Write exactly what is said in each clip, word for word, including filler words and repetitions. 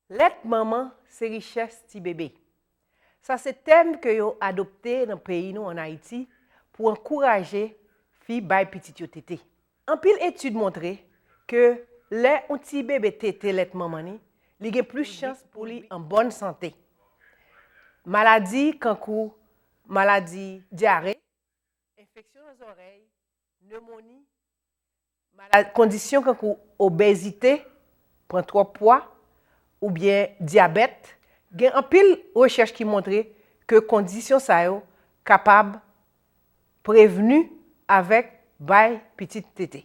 Lèt manman se richès ti bebe. Sa se tèm ke yo adopte nan peyi nou ann Ayiti pou ankouraje fi bay pitit yo tete. Anpil etid montre ke lè yon ti bebe tete lèt manman ni, li gen plis chans pou li an bòn sante. Maladi kankou maladi dyare, enfeksyon nan zòrèy, nemoni, malad, kondisyon kankou obezite, pran twòp pwa, oubyen dyabèt, gen anpil rechèch ki montre ke kondisyon sa yo kapab prevni avèk bay pitit tete.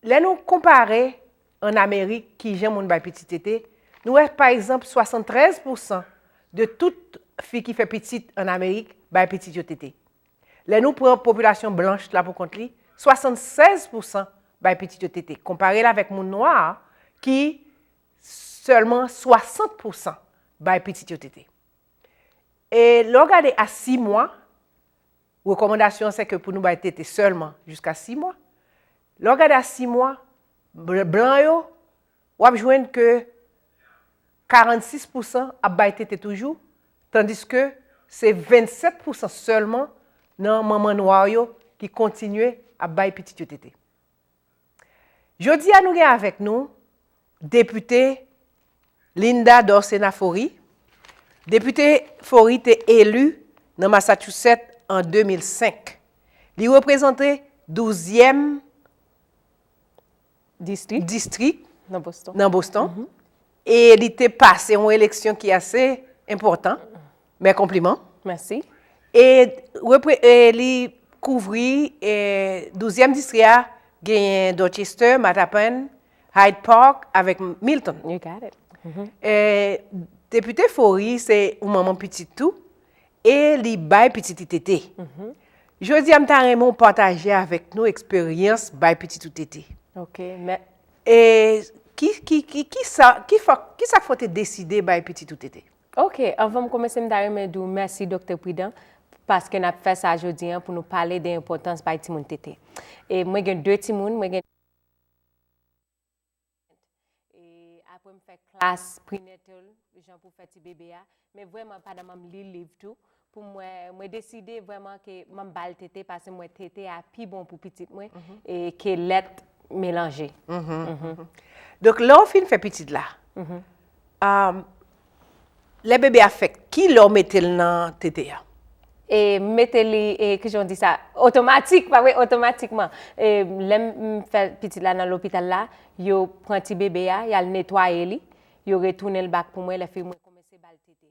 Lè nou konpare ann Amerik kijan moun bay pitit tete, nou wè pa egzanp swasanntrèz pousan de tout fi ki fè pitit ann Amerik bay pitit yo tete. Lè nou pran popilasyon blanch la pou kont li, swasannsèz pousan bay pitit yo tete. Konpare l avèk moun nwa a ki sèlman swasant pousan bay pitit yo tete. E lè w gade a sis mwa, rekòmandasyon an se ke pou nou bay tete sèlman jiska sis mwa. Lè w gade a sis mwa, blan yo, w ap jwenn ke karannsis pousan ap bay tete toujou, tandiske se vennsèt pousan sèlman nan manman nwa yo ki kontinye ap bay pitit yo tete. Jodi a nou gen avèk nou depite Linda Dorcena Faury. Depite Faury te eli nan Massachusetts an de mil senk. Li reprezante douzyèm distrik nan Boston. E li te pase yon eleksyon ki ase enpòtan. Mes compliments. Mèsi. E, repre, e li kouvri e, douzyèm distri a, genyen Dorchester, Mattapan, Hyde Park avèk Milton. You got it. E, Depite Faury se yon manman pitit tou, e li bay pitit li tete. Jodi a, m ta renmen w pataje avèk nou eksperyans bay pitit ou tete. Ok, mè- E ki, ki, ki, ki sa, ki fè, ki sa k fè w te deside bay pitit ou tete? Ok, anvan m kòmanse, m ta renmen di w mèsi, Doktè Prudent, paske n ap fè sa jodi an pou nou pale de enpòtans bay timoun tete. E mwen gen de timoun, mwen gen E apre m fè klas prenatal, jan pou fè ti bebe a. Men vrèman, pandan m ap li liv tou, pou mwen, mwen deside vrèman ke m ap ba l tete, paske mwen tete a pi bon pou pitit mwen, e ke lèt melanje. Donk, lè w fin fè pitit la, um, lè bebe a fèt, ki lè w mete l nan tete a? E m mete li, e, kijan w di sa, otomatik, pa vre, otomatikman. E lè m, m fè pitit la nan lopital la, yo pran ti bebe a, y al netwaye li, yo retounen l back pou mwen, lè fini mwen kòmanse ba l tete.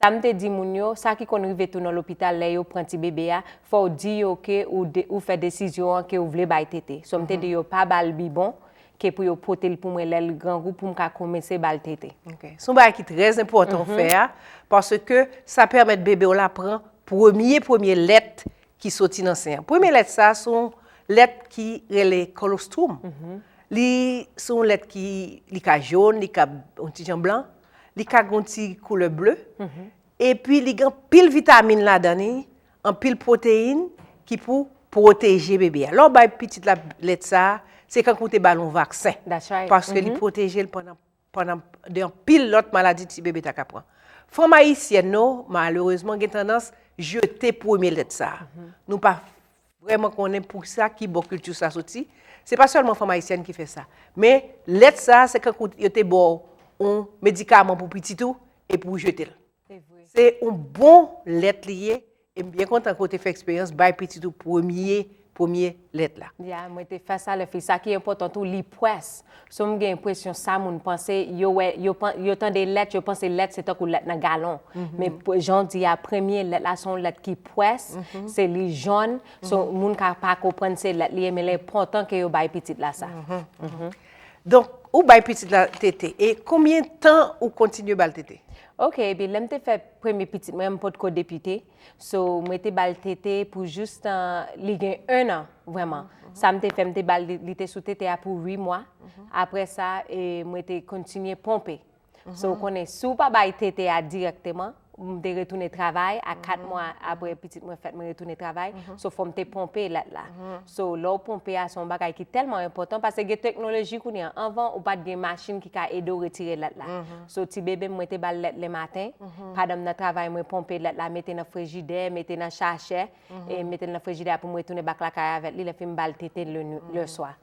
Sa m te di moun yo, sa ki konn rive tou nan lopital lè yo pran ti bebe a, fò w di yo ke ou de, ou fè desizyon an ke ou vle bay tete. So m te di yo pa ba l bibon, ke pou yo pote l pou mwen lè l grangou pou m ka kòmanse ba l tete. Ok. Se yon bagay ki trè enpòtan w fè a, paske sa pèmèt bebe w la pran premye, premye lèt ki soti nan sen an. Premye lèt sa a, se yon lèt ki rele colostrum. Li se yon lèt ki, li ka jòn, li ka yon ti jan blan, li ka gen yon ti koulè ble. Epi li gen anpil vitamin ladan li, anpil pwoteyin ki pou pwoteje bebe a. Lè w bay pitit la lèt sa a, se kankou w te ba l yon vaksen. That's right. Paske li pwoteje l pandan, pandan de anpil lòt maladi ti bebe ta ka pran. Fanm ayisyèn nou, malerezman, gen tandans jete premye lèt sa a. Nou pa vrèman konnen pou sa, ki bò kilti sa soti. Se pa sèlman fanm ayisyèn ki fè sa. Men lèt sa a, se kankou yo te ba w yon medikaman pou pitit ou, epi w jete l. Se vre. Se yon bon lèt li ye, e m byen kontan ke w te fè eksperyans bay pitit ou premye, premye lèt la. Ya, mwen te fè sa lè fi. Sa ki enpòtan tou, li pwès. So m gen enpresyon sa moun panse, yo wè, yo pan-, yo tande lèt, yo panse lèt se tankou lèt nan galon. Men p-, jan w di a, premye lèt la, se yon lèt ki pwès, se li jòn. So moun ka pa konprann se lèt li ye, men li enpòtan ke yo bay pitit la sa. Donk, ou bay pitit la tete. E konbyen tan ou kontinye ba l tete? Ok, epi lè m te fè premye pitit mwen, m potko depite. So, mwen te ba l tete pou jis tan li gen en an, vrèman. Sa m te fè, m te ba l, li, li te sou tete a pou uit mwa. Apre sa, e, mwen te kontinye ponpe. So, ou konnen, si w pa bay tete a dirèkteman, M te retounen travay, a kat mwa apre pitit mwen fèt, mwen retounen travay. So, fò m te ponpe lèt la. So, lè w ponpe a, se yon bagay ki tèlman enpòtan, paske gen teknoloji kounye a. Anvan, ou pa t gen machin ki ka ede w retire lèt la. So, ti bebe m, mwen te ba l lèt lematen. Pandan m nan travay, mwen ponpe lèt la, mete nan frijidè, mete nan sachè, e mete l nan frijidè a pou m retounen bak lakay avèk li, lè fin m ba l tete le, le swa.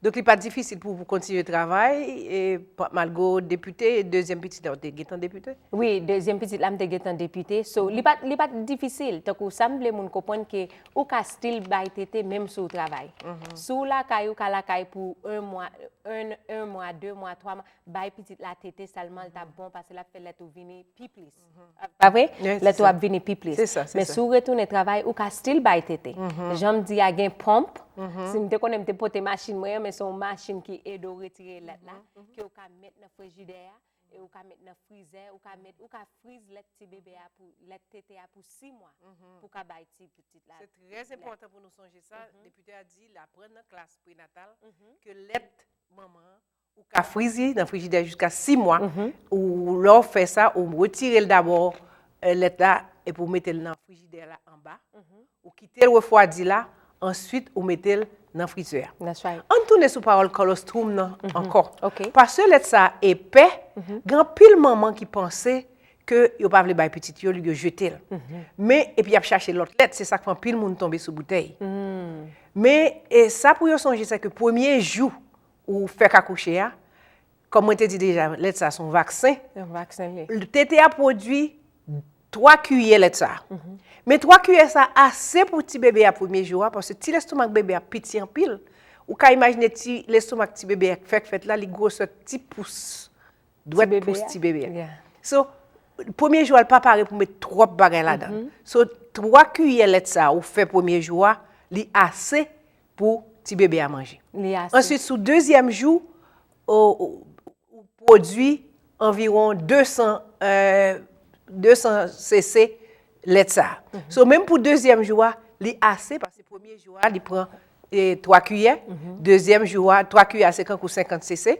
Donk, li pa t difisil pou, pou kontinye travay, e, pa- malgre w depite, e dezyèm pitit la, w te gentan depite? Wi, dezyèm pitit la, m te gentan depite. So, li pa, li pa t difisil. Tankou sa m vle moun konprann ke ou ka still bay tete menm si w travay. Si w lakay, ou ka lakay pou un mwa, un, un mwa, de mwa, twa mwa, bay pitit la tete sèlman, l t ap bon, paske l ap fè lèt ou vini pi plis. Pa vre? Lèt ou ap vini pi plis. Men si w retounen travay, ou ka still bay tete. Jan m di a, gen ponp. Si m te konnen, m te pote machin mwen an, men se yon machin ki ede w retire lèt la, ke w ka met nan frijidè a, e ou ka met nan frizè, ou ka met, ou ka friz lèt ti bebe a pou, lèt tete a pou sis mwa, pou ka bay ti pitit la. Se trè enpòtan pou nou sonje sa. Depite a di, l aprann nan klas prenatal, ke lèt manman an, ou ka friz li nan frijidè jiska sis mwa. Ou, lè w fè sa, ou retire l dabò, e, lèt la, epi w mete l nan frijidè la anba. Ou kite l refwadi la, answit ou mete l nan frizè a. Ann tounen sou pawòl colostrum nan ankò. Paske lèt sa a epè, gen anpil manman ki panse ke yo pa vle bay pitit yo, yo jete l. Men, epi y ap chache lòt lèt, se sa k fè anpil moun tonbe sou boutèy. Men, e sa pou yo sonje, se ke premye jou ou fèk akouche a, kòm mwen te di deja, lèt sa se yon vaksen. Yon vaksen li ye. Tete a pwodui twa kiyè lèt sa. Men twa kiyè sa ase pou ti bebe a premye jou a, paske ti lestomak bebe a piti anpil. Ou ka imajine ti lestomak ti bebe a fèk fèt la, li gwosè ti pous. Dwèt pous ti bebe a. So, premye jou a, l pa pare pou met twòp bagay ladan l. So, twa kiyè lèt sa ou fè premye jou a, li ase pou ti bebe a manje. Answit, sou dezyèm jou, ou, ou, ou pwodui anviwon de san, e, de san cc lèt sa. So, menm pou dezyèm jou a, li ase, paske premye jou a, li pran e, twa kiyè. Dezyèm jou a, twa kiyè a se kankou senkant cc.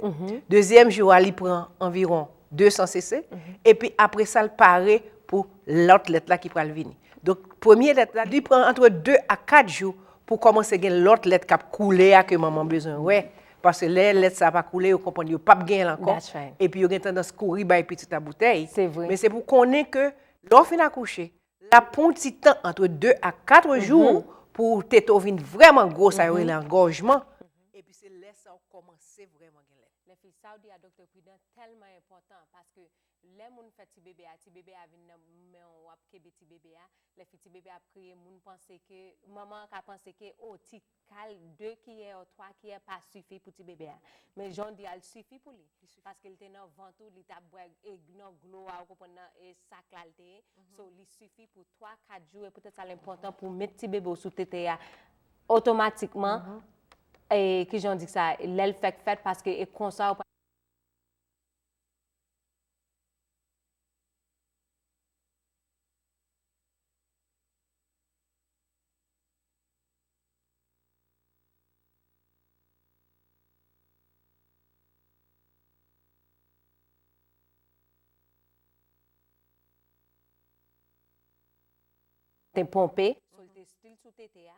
Dezyèm jou a, li pran anviwon de san cc. Epi apre sa, l pare pou lòt lèt la ki pral vini. Donk, premye lèt la, li pran antre de a kat jou pou kòmanse gen lòt lèt k ap koule a ke manman bezwen wè. Paske lè lèt sa pa koule, yo konprann yo p ap genyen l ankò. Epi yo gen tandans kouri bay pitit la boutèy. Men se pou konnen ke lè w fin akouche, l ap pran yon ti tan, antre de a kat jou, pou tete w vin vrèman gwo, sa yo rele angòjman. Epi se lè sa w kòmanse vrèman gen lèt. Lè fi, sa w di a, Doktè Prudent, tèlman enpòtan, paske lè moun fè ti bebe a, ti bebe a vin nan men w, w ap kenbe ti bebe a, lè fi ti bebe a ap kriye, moun panse ke, manman an ka panse ke, o, ti kal de kiyè ou twa kiyè pa sifi pou ti bebe a. Men jan w di a, l sifi pou li. Paske l te nan vant ou, li t ap bwè, e, nan glo a, ou konprann, nan, e, sak la l te ye. So, li sifi pou twa, kat jou, e poutèt sa l enpòtan pou w met ti bebe w sou tete a otomatikman, e, kijan w di sa, lè l fèk fèt, paske e konsa ou te ponpe. So, l te still sou tete a.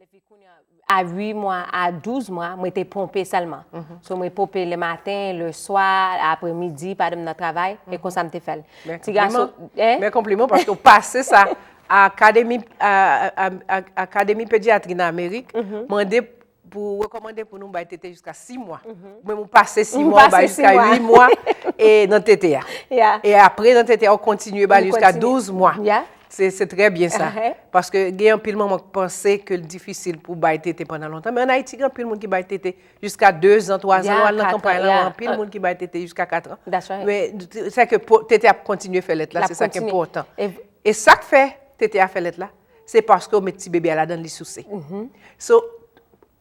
Epi kounye a, a uit mwa, a douz mwa, mwen te ponpe sèlman. So, mwen ponpe le maten, le swa, apre midi, pandan m nan travay, e konsa m te fè l. Ti gason, en? Men konpliman, paske w pase sa a Akademi, a, a, a, a, Akademi Pedyatri nan Amerik, mande pou rekòmande pou nou bay tete jiska sis mwa. Ou menm ou pase sis mwa, ou bay jiska uit mwa, e nan tete a. E apre nan tete a, ou kontinye bay jiska douz mwa. Se, se trè byen sa. Paske gen anpil manman k panse ke l difisil pou bay tete pandan lontan. Men ann Ayiti, gen anpil moun ki bay tete jiska de zan, twa zan. Lè w al nan kanpay la, w wè anpil moun ki bay tete jiska kat an. Men, se ke po-, tete ap kontinye fè lèt la, se sa ki enpòtan. E sa k fè tete a fè lèt la, se paske w met ti bebe a ladan l, li souse. So,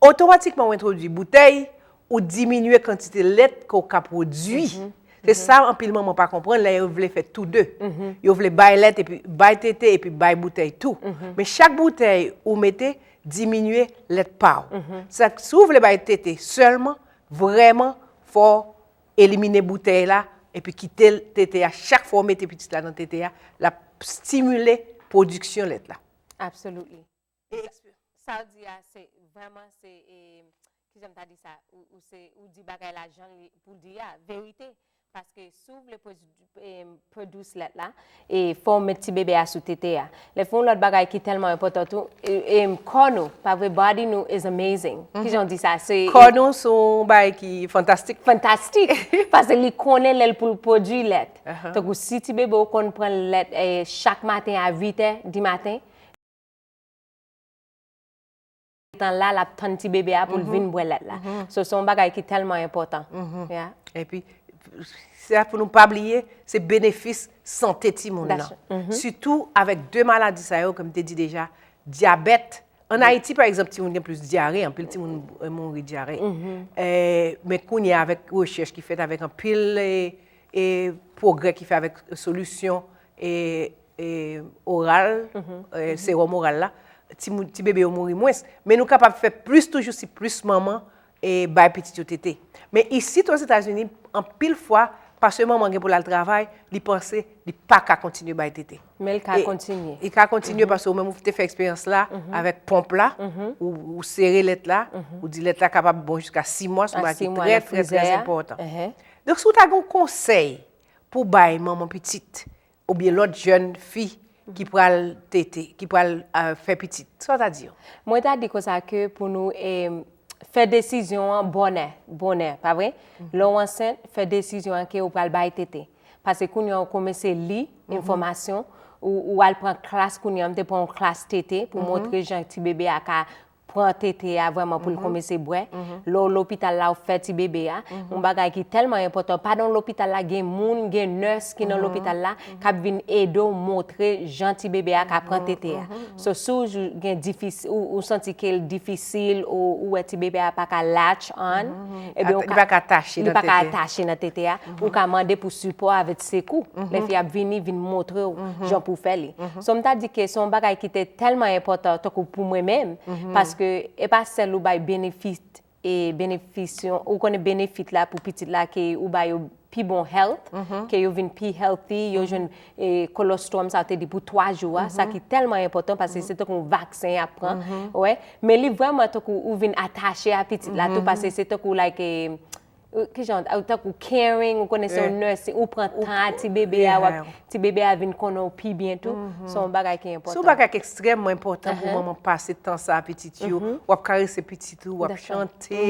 otomatikman w entwodui boutèy, ou diminye kantite lèt ke w ka pwodui. Se sa anpil manman pa konprann lè yo vle fè tou de. Yo vle bay lèt epi bay tete epi bay boutèy tou. Men chak boutèy ou mete diminye lèt pa w. Sa, si w vle bay tete sèlman, vrèman, fò w elimine boutèy la, epi kite l, tete a, chak fwa w mete pitit la nan tete a, l ap stimile pwodiksyon lèt la. Absolutely. Sa w di a, se vrèman, se, e, kijan m ta di sa, ou, ou se, ou di bagay la jan li pou di a, verite. Paske si w vle pwodui, e, produce lèt la, e fò w met ti bebe a sou tete a. Lè fè yon lòt bagay ki tèlman enpòtan tou, e, e, kò nou, pa vre, body nou is amazing. Kijan w di sa? Se Kò nou se yon bagay ki fantastik. Fantastik. Paske li konnen lè l pou l pwodui lèt. Tankou si ti bebe w konn pran lèt, e, chak maten a uit è di maten, tan la l ap tann ti bebe a pou l vin bwè lèt la. So se yon bagay ki tèlman enpòtan. Yeah. Epi, sa pou nou pa bliye, se benefis sante timoun nan. Sitou avèk de maladi sa yo, kòm m te di deja, dyabèt. Ann Ayiti, pa egzanp, timoun gen plis dyare, anpil timoun mouri dyare. Men kounye a, avèk rechèch ki fèt, avèk anpil e, e pwogrè ki fèt avèk solisyon e, e oral, e, sewòm oral la, ti, ti bebe yo mouri mwens. Men nou kapab fè plis toujou si plis manman e bay pitit yo tete. Men isit Ozetazini, anpil fwa, paske manman gen pou l al travay, li panse li pa ka kontinye bay tete. Men l ka kontinye. Li ka kontinye paske ou menm ou te fè eksperyans la avèk ponp la, ou, ou sere lèt la, ou di lèt la kapab bon jiska sis mwa, se yon bagay ki trè, trè, trè enpòtan. Donk, si w ta gen yon konsèy pou bay manman pitit, oubyen lòt jèn fi ki pral tete, ki pral fè pitit, sa w ta di yo? Mwen ta di konsa ke pou nou e, fè desizyon an bonè, bonè, pa vre? Lè w ansent, fè desizyon an ke ou pral bay tete. Paske kounye a ou kòmanse li enfòmasyon, ou, ou al pran klas kounye a, m te pran yon klas tete pou montre jan ti bebe a ka pran tete a vrèman pou l kòmanse bwè. Lè w lopital la, ou fè ti bebe a. Yon bagay ki tèlman enpòtan. Pandan w lopital la, gen moun, gen nurse ki nan lopital la, k ap vin ede w montre jan ti bebe a ka pran tete a. So, si w gen difisil, ou, ou santi ke l difisil, ou, ou wè ti bebe a pa ka latch on, ebyen, ou ka, li pa ka atache nan tete a, ou ka mande pou sipò avèk sekou. Lè fi ap vini, vin montre w jan pou w fè li. So, m ta di ke se yon bagay ki te tèlman enpòtan, tankou pou mwen menm, paske e pa sèl ou bay benefit, e benefisyon, ou konnen benefit la pou pitit la, ke ou ba yo pi bon health, ke yo vin pi healthy, yo jwenn e, colostrum, sa yo te di pou twa jou a, sa ki tèlman enpòtan, paske se tankou yon vaksen y ap pran, wè. Men li vrèman tankou ou vin atache a pitit la tou, paske se tankou, like, e, kijan, tankou caring, ou konnen se yon nursing, ou pran tan a ti bebe a, w ap, ti bebe a vin konnen w pi byen tou. Se yon bagay ki enpòtan. Se yon bagay ki ekstrèmman enpòtan pou manman pase tan sa a pitit yo, w ap karese pitit ou, w ap chante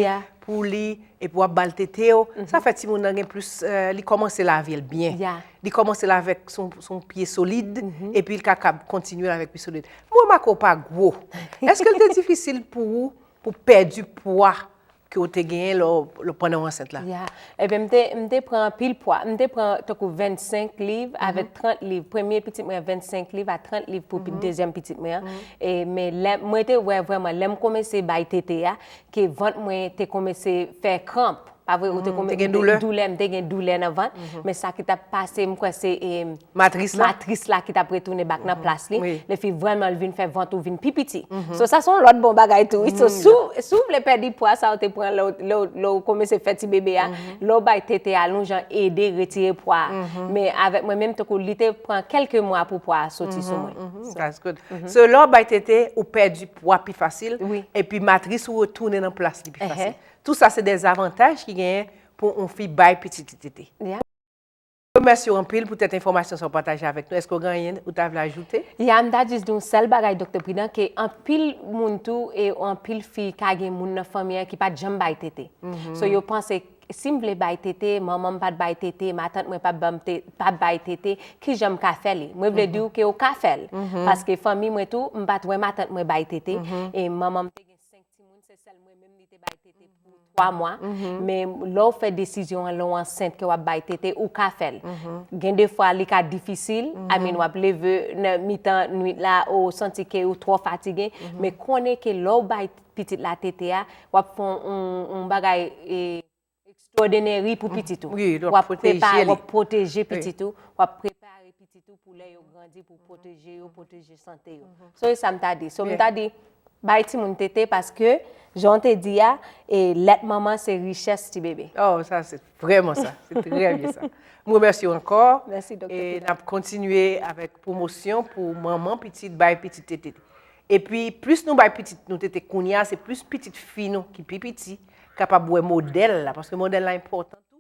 pou li, epi w ap ba l tete w. Sa fè timoun nan gen plis, e, li kòmanse lavi l byen. Li kòmanse l avèk son, son pye solid, epi l ka, ka kontinye l avèk pye solid. M remake w pa gwo. Èske l te difisil pou ou, pou pèdi pwa ke w te genyen lè w, lè w pandan w ansent la? Ya. Ebyen, m te, m te pran anpil pwa. M te pran tankou vennsenk liv avèk trant liv. Premye pitit mwen, vennsenk liv a trant liv pou pi, dezyèm pitit mwen an. E, men lè, mwen te wè vrèman, lè m kòmanse bay tete a, ke vant mwen te kòmanse fè kranp. Pa vre, ou te kòmanse gen doulè, m te gen doulè nan vant. Men sa ki t ap pase, m kwè se, e, matris la, matris la ki t ap retounen back nan plas li. Lè fi vrèman l vin fè vant ou vin pi piti. So, sa se yon lòt bon bagay tou, wi. So, si w, si w vle pèdi pwa sa ou te pran lè w, lè w, lè w kòmanse fè ti bebe a, lè w bay tete a, l yon jan ede retire pwa a. Men avèk mwen menm, tankou li te pran kèlke mwa pou pwa a soti sou mwen. So, that's good. So, lè w bay tete, ou pèdi pwa pi fasil, epi matris ou retounen nan plas li pi fasil. Tou sa se de zavantaj ki genyen pou yon fi bay pitit li tete. Remèsye w anpil poutèt enfòmasyon sa w pataje avèk nou. Èske w gen anyen ou ta vle ajoute? Ya, m ta jis di yon sèl bagay, Doktè Pridan, ke anpil moun tou e anpil fi ka gen moun nan fanmi an ki pa t janm bay tete. So, yo panse, si m vle bay tete, manman m pa t bay tete, matant mwen pa t ban m te, pa t bay tete, kijan m ka fè li? Mwen vle di w ke w ka fè l. Paske fanmi mwen tou, m pa t wè matant mwen bay tete, e manman m te gen senk timoun, se sèl mwen menm li te bay tete pou twa mwa. Men lè w fè desizyon an, lè w ansent, ke w ap bay tete, ou ka fè l. Gen de fwa, li ka difisil. I mean, w ap leve nan mitan nwit la, ou santi ke ou twò fatige. Men konnen ke lè w bay pitit la tete a, w ap fè yon, yon bagay, e, extraordinary pou pitit ou. W ap prepare, w ap pwoteje pitit ou, w ap prepare pitit ou pou lè yo grandi, pou pwoteje yo, pwoteje sante yo. So, e sa m ta di. So, m ta di, bay timoun tete paske Jan w te di a, e lèt manman se richès ti bebe. Oh, sa se vrèman sa. Se trè byen sa. M remèsye w ankò. Mèsi, Doktè E Pina. N ap kontinye avèk pwomosyon pou manman pitit, bay pitit tete. Epi, plis nou bay pitit nou tete kounye a, se plis pitit fi nou ki pi piti kapab wè modèl la, paske modèl la enpòtan tou.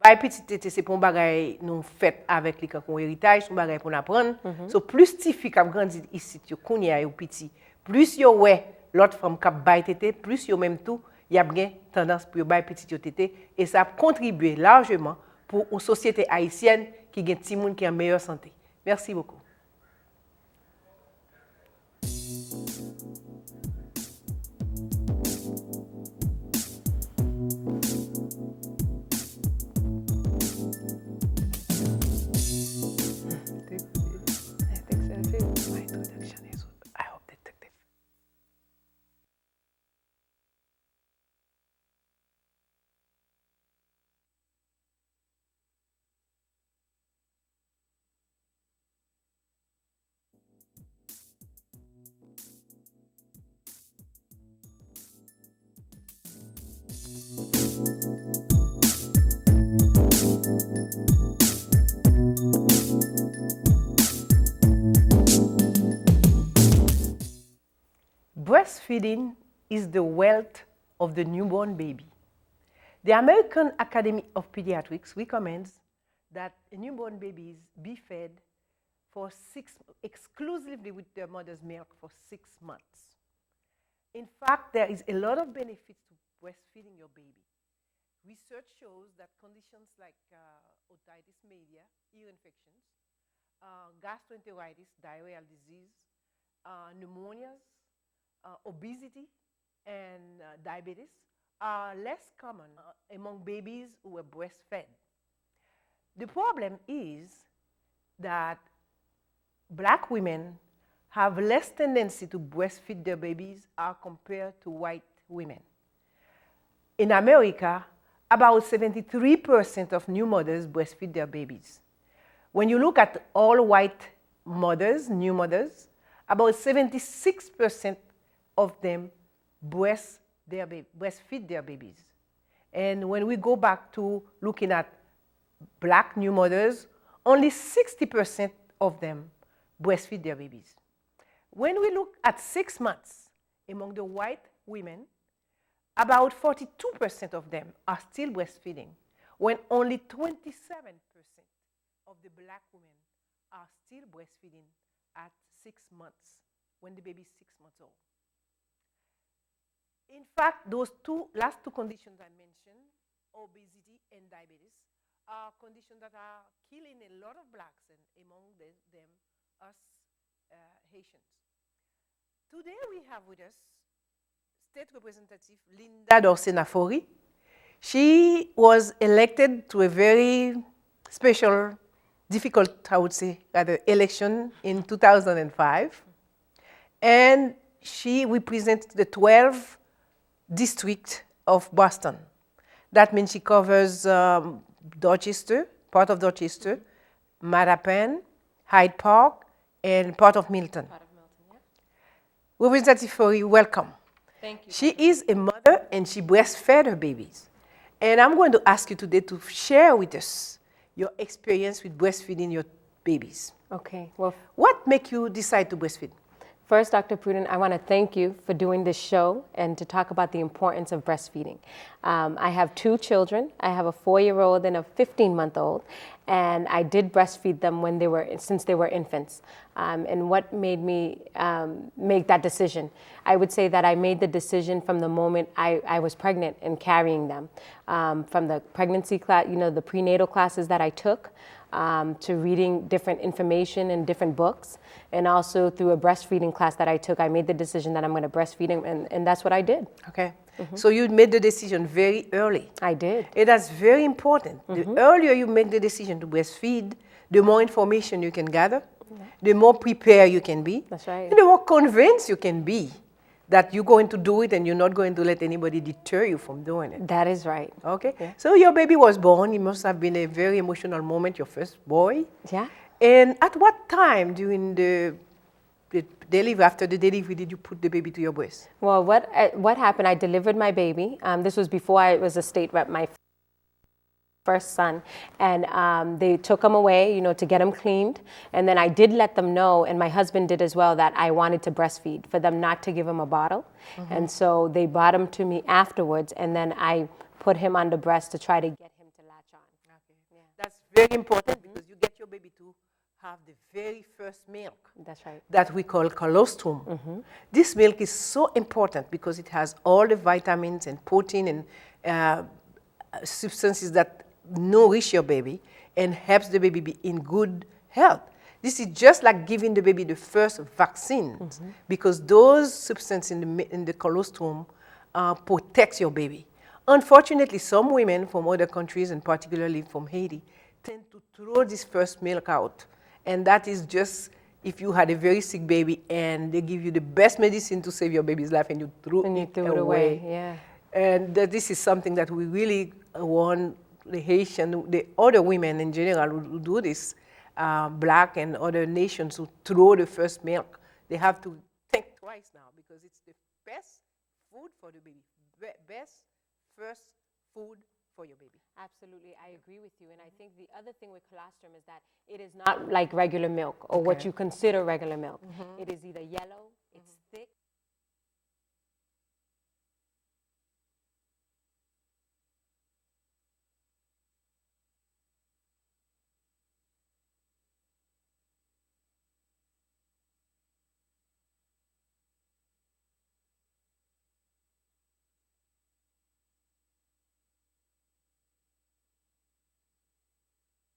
Bay pitit tete se pa yon bagay nou fèt avèk li kankou yon eritaj, se yon bagay pou n aprann. So, plis tifi k ap grandi isit yo kounye a yo piti, plis yo wè lòt fanm k ap bay tete, plis yo menm tou, y ap gen tandans pou yo bay pitit yo tete, e sa ap kontribye lajman pou yon sosyete ayisyèn ki gen timoun ki an meyè sante. Mèsi bokou. Breastfeeding is the wealth of the newborn baby. The American Academy of Pediatrics recommends that newborn babies be fed for six, exclusively with their mother's milk for six months. In fact, there is a lot of benefits to breastfeeding your baby. Research shows that conditions like uh, otitis media, ear infections, uh, gastroenteritis, diarrheal disease, uh, pneumonias, uh, obesity, and uh, diabetes are less common uh, among babies who were breastfed. The problem is that black women have less tendency to breastfeed their babies as compared to white women. In America, about seventy-three percent of new mothers breastfeed their babies. When you look at all white mothers, new mothers, about seventy-six percent of them breast their ba- breastfeed their babies. And when we go back to looking at black new mothers, only sixty percent of them breastfeed their babies. When we look at six months, among the white women, about forty-two percent of them are still breastfeeding, when only twenty-seven percent of the black women are still breastfeeding at six months, when the baby is six months old. In fact, those two last two conditions I mentioned, obesity and diabetes, are conditions that are killing a lot of blacks and among the, them us uh, Haitians. Today we have with us State Representative Linda Dorcé Naffori. She was elected to a very special, difficult, I would say, rather, election in two thousand five. And she represents the twelve district of Boston. That means she covers um, Dorchester, part of Dorchester, Mattapan, Hyde Park, and part of Milton. Representative Fori, welcome. Thank you. She is a mother and she breastfed her babies. And I'm going to ask you today to share with us your experience with breastfeeding your babies. Okay. Well, What make you decide to breastfeed? first, Doctor Prudent, I want to thank you for doing this show and to talk about the importance of breastfeeding. Um, I have two children. I have a four-year-old and a fifteen-month-old, and I did breastfeed them when they were since they were infants. Um, and what made me um, make that decision? I would say that I made the decision from the moment I, I was pregnant and carrying them, um, from the pregnancy class, you know, the prenatal classes that I took, um, to reading different information and different books. And also through a breastfeeding class that I took, I made the decision that I'm going to breastfeed, and, and, and that's what I did. Okay. So you made the decision very early. I did. And that's very important. The earlier you make the decision to breastfeed, the more information you can gather, the more prepared you can be, That's right. and the more convinced you can be that you're going to do it and you're not going to let anybody deter you from doing it. That is right. Okay? So your baby was born. It must have been a very emotional moment, your first boy. Yeah. And at what time during the the delivery, after the delivery, did you put the baby to your breast? Well, what uh, what happened? I delivered my baby. Um, this was before I was a state rep. My first son, and um, they took him away, you know, to get him cleaned. And then I did let them know, and my husband did as well, that I wanted to breastfeed, for them not to give him a bottle. And so they brought him to me afterwards, and then I put him on the breast to try to get him to latch on. That's very important because you get your baby to have the very first milk That's right. that we call colostrum. This milk is so important because it has all the vitamins and protein and uh, substances that nourish your baby and helps the baby be in good health. This is just like giving the baby the first vaccines because those substances in the, mi- in the colostrum uh, protects your baby. Unfortunately, some women from other countries, and particularly from Haiti, tend to throw this first milk out. And that is just if you had a very sick baby and they give you the best medicine to save your baby's life and you threw, And you it, threw it away. away. Yeah. And that this is something that we really want the Haitian, the other women in general who do this, uh, black and other nations who throw the first milk, they have to think twice now because it's the best food for the baby, be- best first food for your baby. Absolutely, I agree with you. And I think the other thing with colostrum is that it is not like regular milk or what Okay. You consider regular milk. It is either yellow, it's thick.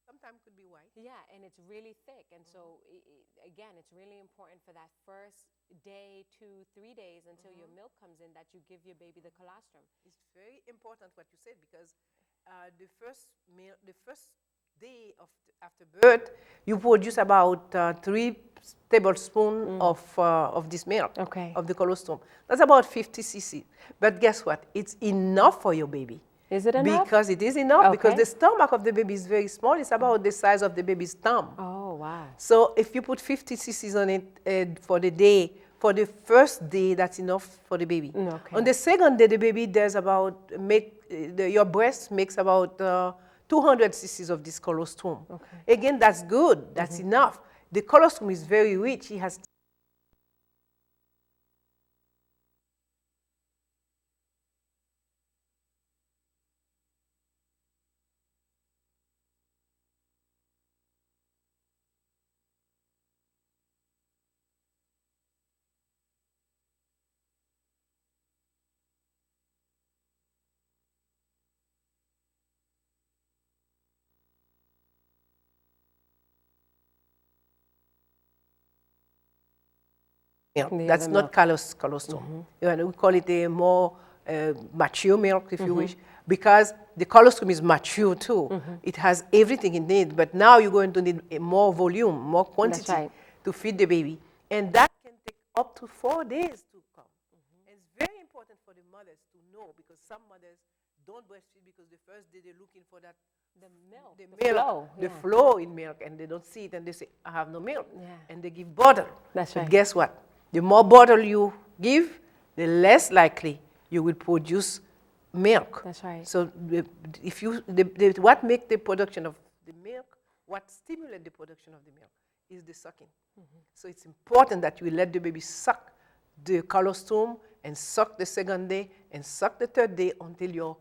Sometimes could be white. Yeah, and it's really thick. And so, i- i- again, it's really important for that first day, two, three days until your milk comes in that you give your baby the colostrum. It's very important what you said because uh, the first meal, the first day of after birth, you produce about uh, three tablespoons of uh, of this milk, Okay. of the colostrum. That's about fifty c c. But guess what? It's enough for your baby. Is it enough? Because it is enough because Okay. the stomach of the baby is very small. It's about the size of the baby's thumb. Oh, wow. So if you put fifty c c's on it uh, for the day, for the first day, that's enough for the baby. Mm, okay. On the second day, the baby does about make uh, the, your breast makes about uh, two hundred c c's of this colostrum. Okay. Again, that's good. That's enough. The colostrum is very rich. It has milk. The That's other not milk. Colos- colostrum. You know, we call it a more uh, mature milk, if you wish, because the colostrum is mature too. It has everything it needs, but now you're going to need a more volume, more quantity Right. To feed the baby. And that can take up to four days to come. And it's very important for the mothers to know because some mothers don't breastfeed because the first day they're looking for that The milk, the the milk, flow, the yeah. flow in milk, and they don't see it, and they say, "I have no milk," Yeah. And they give bottle. That's But right. Guess what? The more bottle you give, the less likely you will produce milk. That's right. So the, if you, the, the, what make the production of the milk, what stimulate the production of the milk is the sucking. So it's important that you let the baby suck the colostrum and suck the second day and suck the third day until your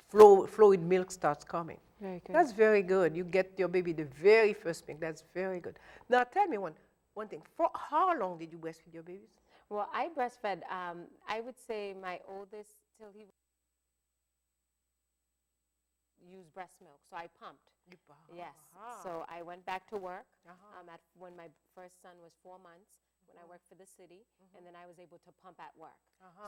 flu- fluid milk starts coming. Very good. That's very good. You get your baby the very first milk. That's very good. Now tell me one one thing. For how long did you breastfeed your babies? Well, I breastfed. Um, I would say my oldest till he used breast milk, so I pumped. You pump. Yes. So I went back to work um, at when my first son was four months. When I worked for the city, and then I was able to pump at work.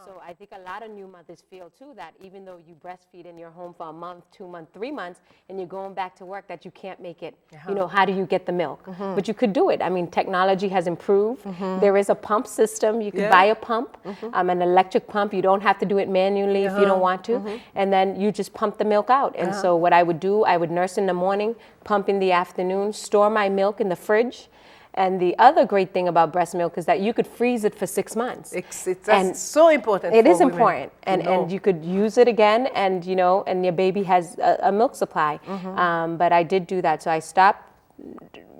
So I think a lot of new mothers feel too that even though you breastfeed in your home for a month, two months, three months, and you're going back to work, that you can't make it. You know, how do you get the milk? But you could do it. I mean, technology has improved. There is a pump system. You can Yeah. Buy a pump, um, an electric pump. You don't have to do it manually if you don't want to. And then you just pump the milk out. And so what I would do, I would nurse in the morning, pump in the afternoon, store my milk in the fridge. And the other great thing about breast milk is that you could freeze it for six months. It's, it's, that's so important. It is important, and and you could use it again, and you know, and your baby has a, a milk supply. Um, but I did do that, so I stopped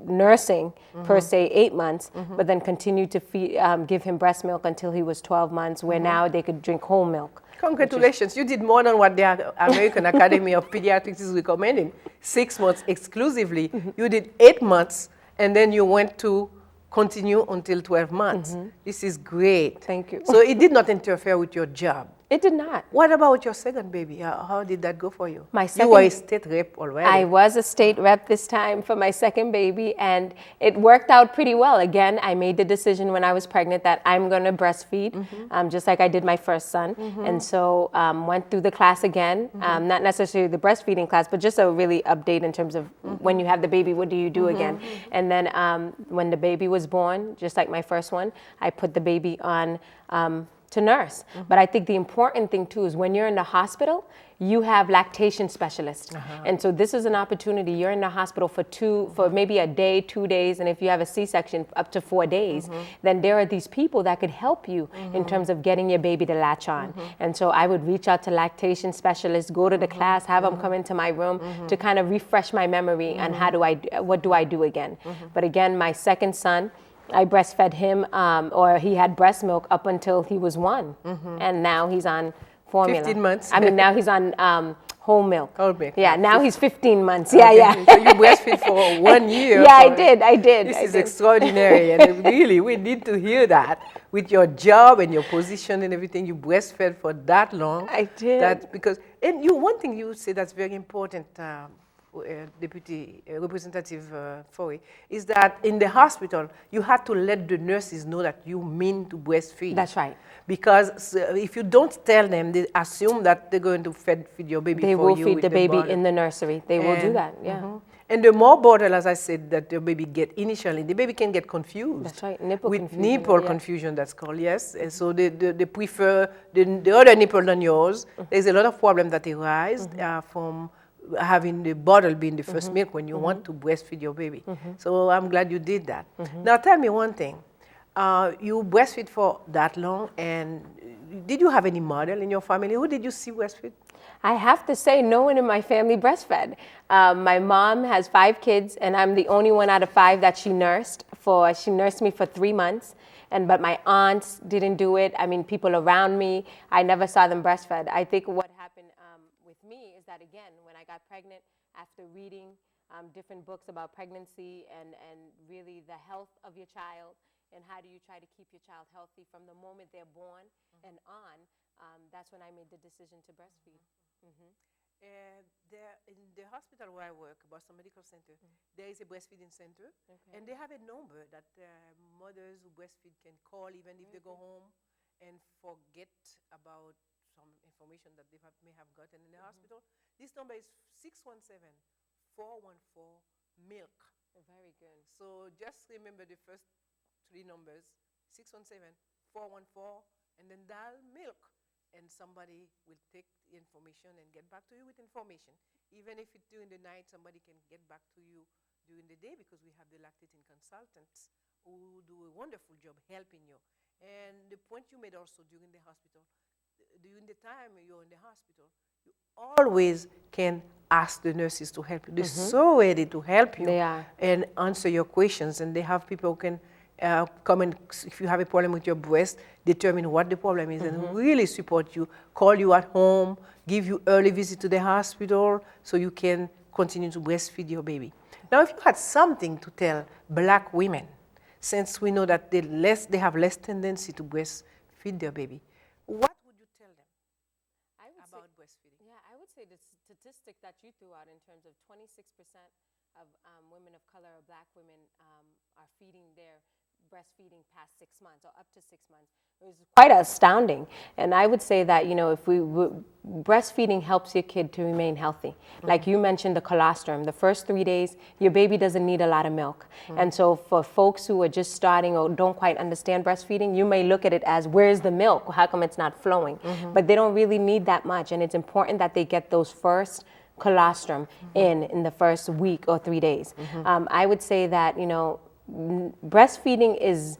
nursing per se eight months, but then continued to feed, um, give him breast milk until he was twelve months, where now they could drink whole milk. Congratulations, you did more than what the American Academy of Pediatrics is recommending. Six months exclusively. You did eight months, and then you went to continue until twelve months. This is great. Thank you. So it did not interfere with your job. It did not. What about your second baby? How, how did that go for you? My You second- were a state rep already. I was a state rep this time for my second baby, and it worked out pretty well. Again, I made the decision when I was pregnant that I'm going to breastfeed, um, just like I did my first son. And so, um, went through the class again, um, not necessarily the breastfeeding class, but just a really update in terms of when you have the baby, what do you do again? And then, um, when the baby was born, just like my first one, I put the baby on, um, to nurse. But I think the important thing too is when you're in the hospital, you have lactation specialists. And so this is an opportunity. You're in the hospital for two, for maybe a day, two days, and if you have a C-section, up to four days, then there are these people that could help you in terms of getting your baby to latch on. And so I would reach out to lactation specialists, go to the class, have them come into my room to kind of refresh my memory on how do I, what do I do again? But again, my second son, I breastfed him, um, or he had breast milk up until he was one, and now he's on formula. Fifteen months. I mean, now he's on, um, whole milk. Whole milk, Yeah, yeah. Now he's fifteen months. Yeah, yeah. So you breastfeed for one year. Yeah, I for- did. I did. This I is did. Extraordinary, and really, we need to hear that with your job and your position and everything. You breastfed for that long. I did. That because and you one thing you say that's very important. Um, uh, Deputy uh, Representative uh, Faure, is that in the hospital, you have to let the nurses know that you mean to breastfeed. That's right. Because uh, if you don't tell them, they assume that they're going to feed, feed your baby They for will you feed with the baby bottle. In the nursery. They will do And- that. Yeah. Mhm. And the more bottle, as I said, that the baby get initially, the baby can get confused. That's right. Nipple With confusion, nipple yeah. Confusion, that's called, yes. And so they, they, they prefer the, the other nipple than yours. There's a lot of problem that arise uh, from having the bottle being the first milk when you want to breastfeed your baby. So I'm glad you did that. Now tell me one thing. Uh, you breastfeed for that long, and did you have any model in your family? Who did you see breastfeed? I have to say, no one in my family breastfed. Um, my mom has five kids, and I'm the only one out of five that she nursed for. She nursed me for three months, and but my aunts didn't do it. I mean, people around me, I never saw them breastfed. I think what happened um, with me is that again, when I got pregnant, after reading um, different books about pregnancy and and really the health of your child and how do you try to keep your child healthy from the moment they're born and on, um, that's when I made the decision to breastfeed. Uh, there, in the hospital where I work, Boston Medical Center, there is a breastfeeding center, and they have a number that uh, mothers who breastfeed can call, even if they go home and forget about some information that they have, may have gotten in the hospital. This number is six one seven, four one four, milk. Very good. So just remember the first three numbers, six one seven, four one four, and then dial milk, and somebody will take the information and get back to you with information. Even if it's during the night, somebody can get back to you during the day because we have the lactating consultants who do a wonderful job helping you. And the point you made also during the hospital, during the time you're in the hospital, you always can ask the nurses to help you. They're so ready to help you They are. And answer your questions. And they have people who can uh, come and, if you have a problem with your breast, determine what the problem is and really support you, call you at home, give you early visit to the hospital so you can continue to breastfeed your baby. Now, if you had something to tell black women, since we know that they less they have less tendency to breastfeed their baby, what would you tell them I would say, about breastfeeding? Yeah, I would say the statistic that you threw out in terms of twenty-six percent of um, women of color or black women um, are feeding their breastfeeding past six months or up to six months. It was quite astounding. And I would say that, you know, if we w- breastfeeding helps your kid to remain healthy. Like you mentioned the colostrum, the first three days, your baby doesn't need a lot of milk. And so for folks who are just starting or don't quite understand breastfeeding, you may look at it as, where's the milk? How come it's not flowing? But they don't really need that much. And it's important that they get those first colostrum in in the first week or three days. Um, I would say that, you know, Breastfeeding is,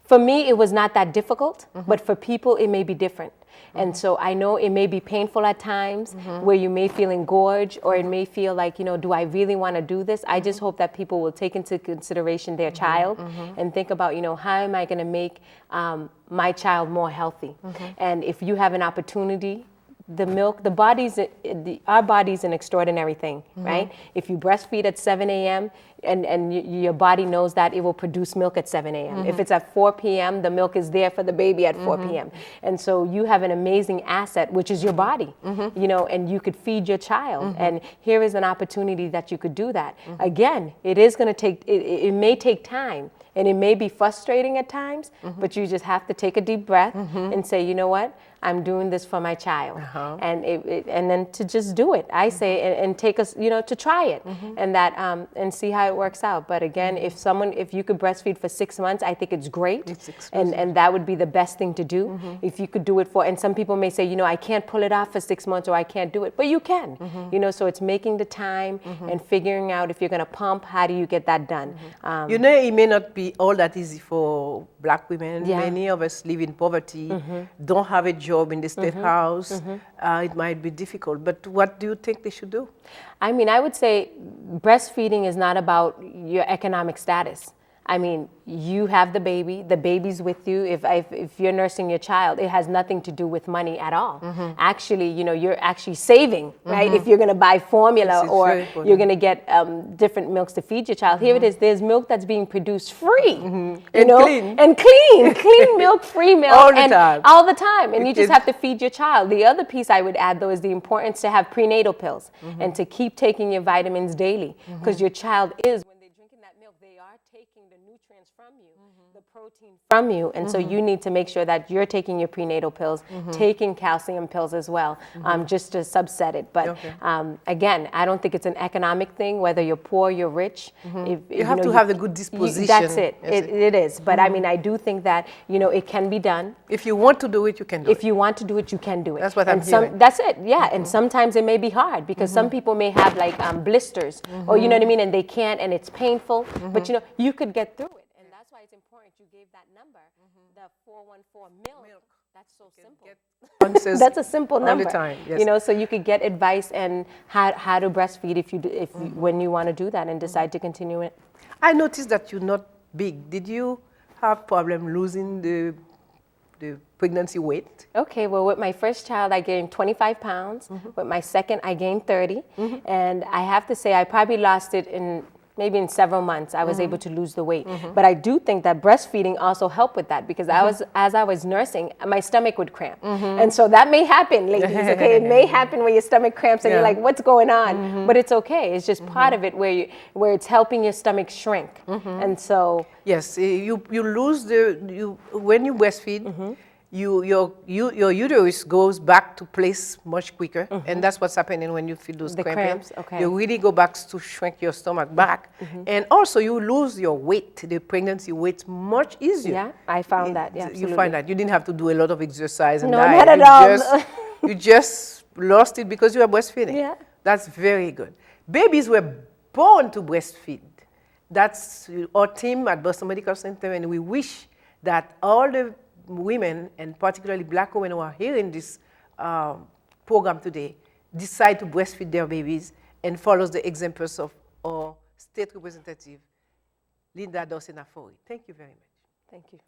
for me, it was not that difficult, but for people, it may be different. And so I know it may be painful at times where you may feel engorged or it may feel like, you know, do I really want to do this? I just hope that people will take into consideration their child and think about, you know, how am I going to make um, my child more healthy? And if you have an opportunity, the milk, the body's, the, our body's an extraordinary thing, right? If you breastfeed at seven a m and, and y- your body knows that it will produce milk at seven a m. If it's at four p m, the milk is there for the baby at four p m. And so you have an amazing asset, which is your body, you know, and you could feed your child. And here is an opportunity that you could do that. Again, it is going to take, it, it it may take time and it may be frustrating at times, but you just have to take a deep breath and say, you know what? I'm doing this for my child, and it, it, and then to just do it. I say and, and take us, you know, to try it, and that um, and see how it works out. But again, if someone, if you could breastfeed for six months, I think it's great, and and that would be the best thing to do. If you could do it for, and some people may say, you know, I can't pull it off for six months or I can't do it, but you can. You know, so it's making the time and figuring out if you're going to pump, how do you get that done? Um, You know, it may not be all that easy for black women. Yeah. Many of us live in poverty, don't have a job in the state house. Uh, it might be difficult. But what do you think they should do? I mean, I would say breastfeeding is not about your economic status. I mean, you have the baby, the baby's with you. If, if, if you're nursing your child, it has nothing to do with money at all. Actually, you know, you're actually saving, right? If you're going to buy formula or you're going to get um, different milks to feed your child, here it is. There's milk that's being produced free, you And know, clean. And clean, clean milk, free milk, All the and time. All the time. And you just It- have to feed your child. The other piece I would add, though, is the importance to have prenatal pills and to keep taking your vitamins daily because your child is, when they're drinking that milk, they are taking the nutrients from you, the protein from you. And so you need to make sure that you're taking your prenatal pills, taking calcium pills as well, um, just to subset it. But Okay. um, again, I don't think it's an economic thing, whether you're poor, you're rich. If, You have to have a good disposition. That's it. That's It, it is. But I mean, I do think that, you know, it can be done. If you want to do it, you can do If it. You want to do it, you can do it. That's what and I'm some, hearing. That's it, yeah. And sometimes it may be hard because some people may have like um, blisters, or you know what I mean, and they can't, and it's painful. But you know, you could get through it, and that's why it's important you gave that number, the four one four milk. That's so simple. Answers That's a simple all number. The time. Yes. You know, so you could get advice and how, how to breastfeed if you do, if you, when you want to do that and decide to continue it. I noticed that you're not big. Did you have problem losing the the pregnancy weight? Okay, well, with my first child, I gained twenty-five pounds. With my second, I gained thirty. And I have to say, I probably lost it in maybe in several months, I was able to lose the weight. But I do think that breastfeeding also helped with that because I was, as I was nursing, my stomach would cramp. And so that may happen, ladies, okay? It may happen when your stomach cramps and you're Yeah. like, what's going on? But it's okay. It's just part of it where, you, where it's helping your stomach shrink. And so, Yes, eh, you you lose the you when you breastfeed, you your you, your uterus goes back to place much quicker, and that's what's happening when you feel those The cramping. Cramps, okay. You really go back to shrink your stomach back, and also you lose your weight, the pregnancy weight much easier. Yeah, I found that. Yeah, You absolutely. Find that you didn't have to do a lot of exercise and No, diet. Not at you all. Just, you just lost it because you were breastfeeding. Yeah. That's very good. Babies were born to breastfeed. That's our team at Boston Medical Center, and we wish that all the women, and particularly black women who are hearing this um, program today, decide to breastfeed their babies and follow the examples of our state representative, Linda Dorcé Nafori. Thank you very much. Thank you.